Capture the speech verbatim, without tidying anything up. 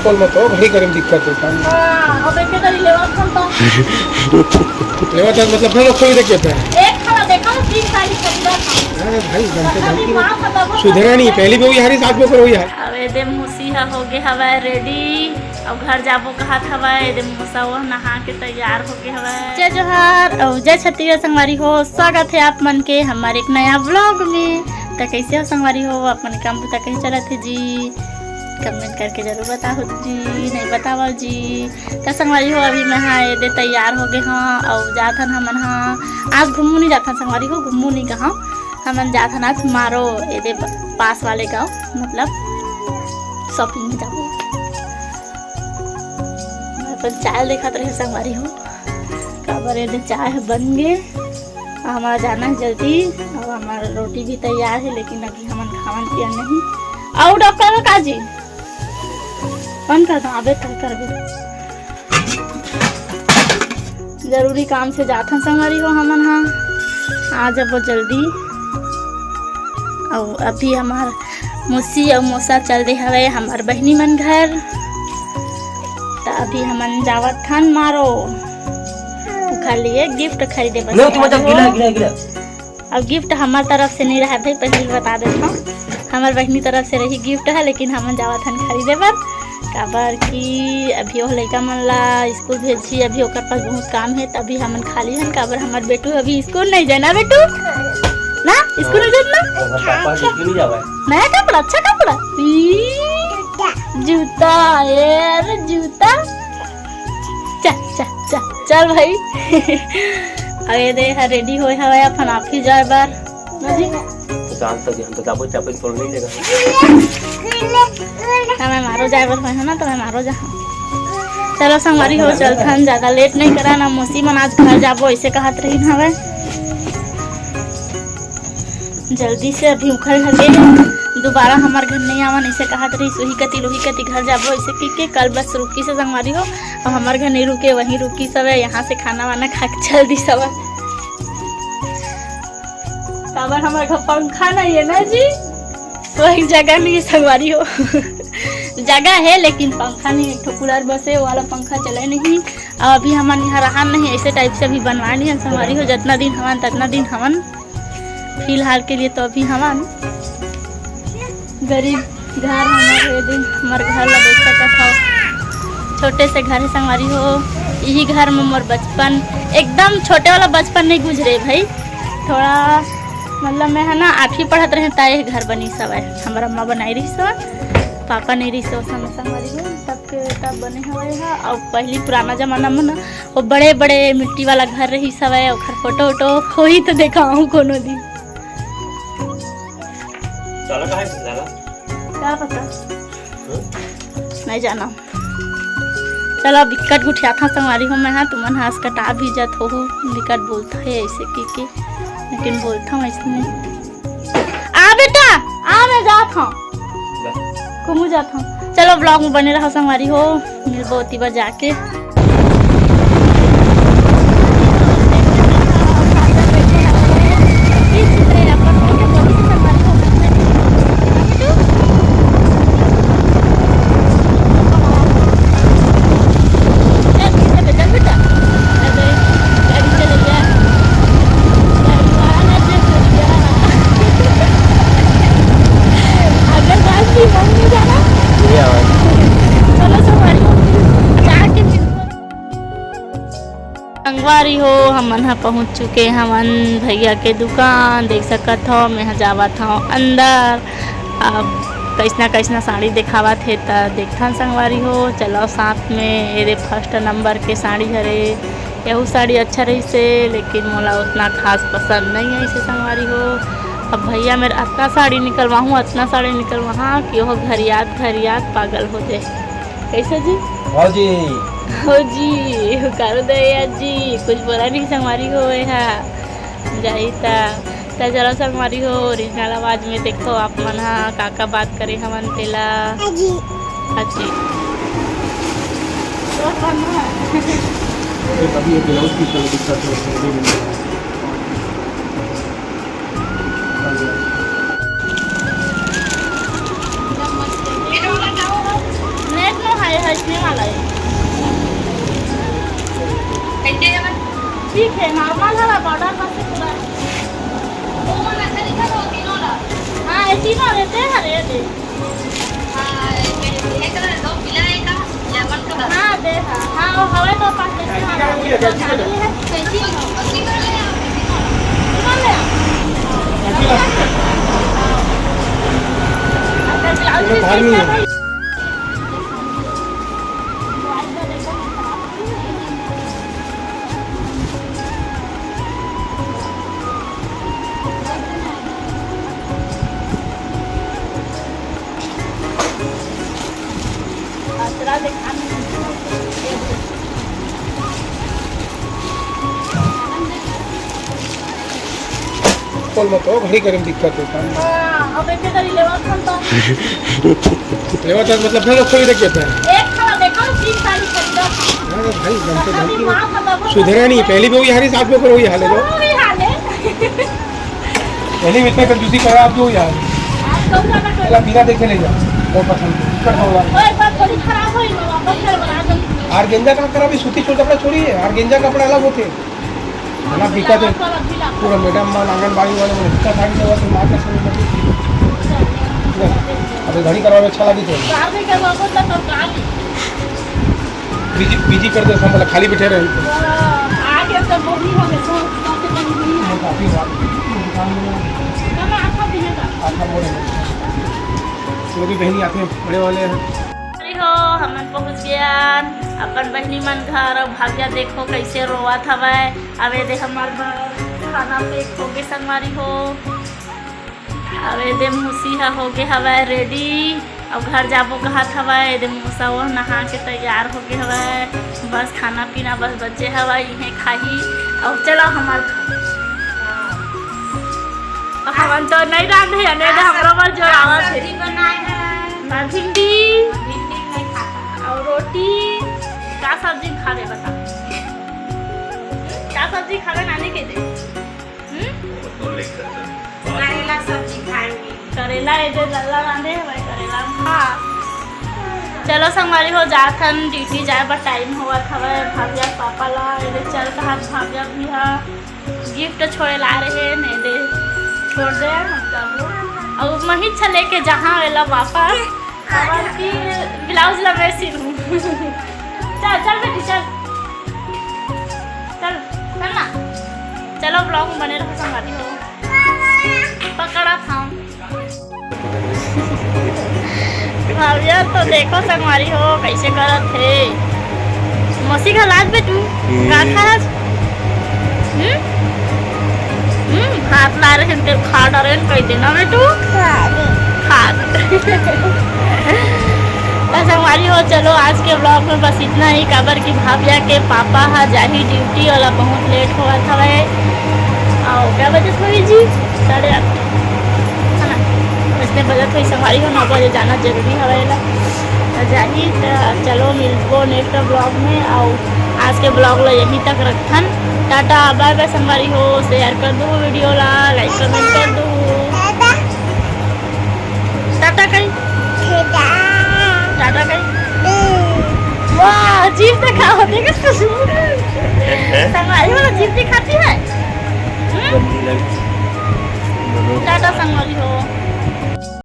बोल मत हो, घड़ी करे में दिक्कत होता है। हाँ, अब एक घड़ी लेवा था तो। लेवा था मतलब फिर खोल देख लेता है। एक खड़ा देखा, तीन साड़ी खरीदा था। अरे भाई, बनते कभी बनते। माँ का बाबू सुधरा नहीं, पहली भी वही हारी, साथ में करो वही हारी। अब एदे मौसी हा हो गे हवय रेडी, अब घर जाबो कहत हवय। एदे मौसा वो नहा के तैयार हो गे हवय। जय जोहार अउ जय छत्तीसगढ़ संगवारी हो, स्वागत है आप मन के हमारे एक नया व्लॉग में। त कैसे हो संगवारी हो, आप मन काम बुता कैसे चलत है जी? कमेंट करके जरूर बताओ जी, नहीं बताओ जी। त संगवारी हो, अभी मैं हा एदे तैयार हो गे हव अउ जाथन हमन हा। आज घूमू नहीं जाथन संगवारी हो, घूमू नहीं कहा, हमन जाथन आज मारो एदे ब-, पास वाले गांव, मतलब शॉपिंग में जाबो। मैं अपन चाय देखत रहे संगवारी हो, काबर एदे चाय ह बन गे। हमारा जाना है जल्दी, अब हमारा रोटी भी तैयार है, लेकिन अभी हमन खावन पियन नहीं। अउ डॉक्टर का जी कौन करता, अबे तय करबे। जरूरी काम से जाथन संगवारी हो हमन हा, आ जबो जल्दी। अउ अभी हमार मौसी अउ मौसा चल दे हवे हमार बहिनी मन घर। त अभी हमन जावत हन मारो, ओखर लिए गिफ्ट खरीदे बर लो, तुम जावत गीला, हो। गीला, गीला। अब गिफ्ट हमर तरफ से नहीं रहा भाई, पहले ही बता देता हूँ, हमर बहिनी तरफ से रही गिफ्ट है, लेकिन हमन जावत हन खरीदे बर, काबर कि अभी वो लइका मन ला स्कूल भेजी, अभी ओकर पास बहुत काम है, तभी हमन खाली हन, काबर हमर बेटू अभी स्कूल नहीं जाए ना बेटू, ना स्कूल नहीं जाए ना, और पापा ड्यूटी नहीं जावे। नया कपड़ा, अच्छा कपड़ा, ई, जूता, यार जूता, चल चल चल चल भाई। अरे दे, हा रेडी होए हवे अपन ऑफिस जाए बर। ना जी? तो जान तो, जान तो जाबो, चापे तोड़ नहीं लेगा। हमें मारो जाए बर होए है ना, तो मैं मारो जा। चलो संगवारी हो, चलथन, ज्यादा लेट नहीं करा ना, मौसी मन आज घर जाबो, ऐसे कहत रही हवे। जल्दी से अभी उखर घर गे, दोबारा हमार घर नहीं आवन, ऐसे कहत रही, सुही कति लोही कति घर जाबो, ऐसे कह के कल बस रुकी से संगवारी हो, और हमार घर नहीं रुके, वहीं रुकी सब है, यहाँ से खाना वाना खा के चल दी सब। काबर हमारे घर पंखा नहीं है ना जी, तो एक जगह नहीं है संगवारी हो। जगह है लेकिन पंखा नहीं है, एक ठो कूलर बस है, वो वाला पंखा चले नहीं। और अभी हमन यहाँ रहन नहीं, ऐसे टाइप से अभी बनवा नहीं है संगवारी हो, जितना दिन हवन ततना दिन हवन। फिलहाल के लिए तो अभी हवन गरीब घर हमारे, ये दिन हमारे घर ला देख सकत हो, छोटे से घर है संगवारी हो। यही घर में मोर बचपन, एकदम छोटे वाला बचपन नहीं गुजरे भाई, थोड़ा मतलब मैं है ना आठवीं पढ़त रहे ता ये घर बनी सवय, हमारा अम्मा बनाई रही सवय, पापा नहीं रही सवय समय संगवारी हो, तब के तब बने हवय हा। और पहली पुराना जमाना में ना वो बड़े बड़े मिट्टी वाला घर रही सवय, ओखर फोटो वोटो होही तो देखाहूँ कोनो दिन। चला काहे से चला? क्या पता? हम्म? नहीं जाना। चला बिकट गुठियाथा संगवारी हो मैं हा, तुमन हा हंस कटा भी जात होहू, बिकट बोलता है ऐसे की के, लेकिन बोलता हूँ ऐसे नहीं। आ बेटा, आ मैं जात हूँ। घूमू जात हूँ। चलो vlog में बने रहो संगवारी हो, मिलबो ओती बर जाके। संगवारी हो, हमन ह पहुंच चुके हवन भैया के दुकान। देख सकत हो, मैं ह जावत हव अंदर। अब कइसना कइसना साड़ी देखावत हे, त देखथन संगवारी हो। चलो साथ में, एदे first number के साड़ी हरे, यहू साड़ी अच्छा रहिसे, लेकिन मोला उतना खास पसंद नहीं आइसे संगवारी हो। अब भैया मेर अतना साड़ी निकलवाहूँ, अतना साड़ी निकलवाहा कि ओह घरियात घरियात पागल हो जाए। कैसे जी? हाँ जी। हो जी, हुकारो दे यार जी, कुछ बोला नहीं संगवारी हो, ए हा। जाई ता, ता जरा संगवारी हो, original आवाज में देखो आप मन हा का का बात करे हमन तेला। अजी। अजी। अभी ये ब्लाउज पीस वाला दिखा दो, उसमें भी मिल जाएगा। नेट नो हाय ये वाला है। कैसे है भाई? ठीक है, नॉर्मल है, बॉर्डर बस है पूरा। वो वाला अच्छा दिखा दो, तीनों वाला। हाँ, ये तीनों रहते हैं, रे दे। हाँ, ये, ये कलर दो, पीला है का, लेमन कलर। हाँ, दे, हाँ। हाँ, वो हवा तो पास में से हवा है, तो चालू है। कैसी है? कौन ले आओ? अच्छा, ब्लाउज पीस भारी कैसा है। कॉल मत हो, घड़ी करे में दिक्कत होता है। हाँ, अब एक घड़ी लेवा था तो। लेवा था मतलब फिर खोली देख लेते हैं। एक खड़ा देखो, तीन साड़ी खरीदा था। अरे भाई, गलती, गलती। सुधरे नहीं, पहली भी वही हाल है, साथ में फिर वही हाल है। वही हाल है। पहले भी इतना कंजूसी करा आप जो यार। आप कौन सा कटोरी? चला बिना देखे ले जा। बहुत पसंद है। कर दो यार। ओए, पर थोड़ी खराब हुई, मैं वापस घर बना दूँ। आर्गेंजा का कपड़ा भी सूती चोर कपड़ा छोड़ी है, आर्गेंजा कपड़ा अलग होते हैं। है ना, बिका तो पूरा मैडम मन आंगनबाड़ी वाले मन बिका साड़ी लेवा तो मार के समझ में। अबे घड़ी करवा में अच्छा लगी थे। चार दिन के बाद मतलब तो गाली। बिजी, बिजी कर दे, सब मतलब खाली बैठे रहे। आगे तो बोली हो गए, तो काफी बात। आखा बोले। वो भी बहनी आते हैं, बड़े वाले हैं। अरे हो, हमन पहुंच गयान अपन बहिनी मन घर। अउ भाविया देखो कैसे रोवत हवय। अब एदे हमर बर खाना पैक होगे संगवारी हो। अब एदे मौसी ह होगे हवय रेडी। अब घर जाबो कहत हवय। एदे मौसा वो नहा के तैयार होगे हवय। बस खाना पीना बस बचे हवय, इहें खाही। अब चलो हमर घर। हमन तो नहीं रांधे, अने तो हमरो बर जोर आवत हे। सब्जी बनाए हैं। ना भिंडी। भिंडी नहीं खाता। और रोटी। का सब्जी खावे बता? का सब्जी खावे नानी के दे? हम्म? करेला सब्जी खाएंगे। करेला, ये जो लल्ला रांधे है भाई, करेला खा। चलो संगवारी हो, जात हन, ड्यूटी जाए बर टाइम होवत हवय। भाविया पापा ला एदे चल कहा, भाविया भी हा गिफ्ट छोड़े ला रहे ने दे, छोड़ दे हम तब। और मही छ लेके जहाँ वेला वापस, और की ब्लाउज ला मैं सिलूं। चल, चल बेटी, चल। चल, चल ना। चलो, ब्लॉग में बने रहो संगवारी हो। पकड़ा फोन। भाविया तो देखो संगवारी हो कैसे करत हे। मौसी का लाज बेटू, का खास? हम्म? हम्म, भात ला रहे हैं, तेल खा डारे हैं, कह देना बेटू। खा दे। खा दे। तो संगवारी हो, चलो आज के ब्लॉग में बस इतना ही, काबर कि भाविया के पापा हा जाही ड्यूटी वाला बहुत लेट होवत हवय। और क्या बजे थोड़ी जी? साढ़े आठ। है ना? इसने बजे थोड़ी संगवारी हो, नौ बजे जाना जरूरी हवय ला। तो जाही, तो चलो मिलबो नेक्स्ट ब्लॉग में। और आज के ब्लॉग ला यहीं तक रखथन। टाटा, बाय बाय संगवारी हो, शेयर कर दो वीडियो ला, लाइक कमेंट कर दो। टाटा कही। टाटा कही। वाह, जीभ दिखाओ, देखो। संगवारी हो, जीभ दिखाती है। हम्म? टाटा संगवारी हो।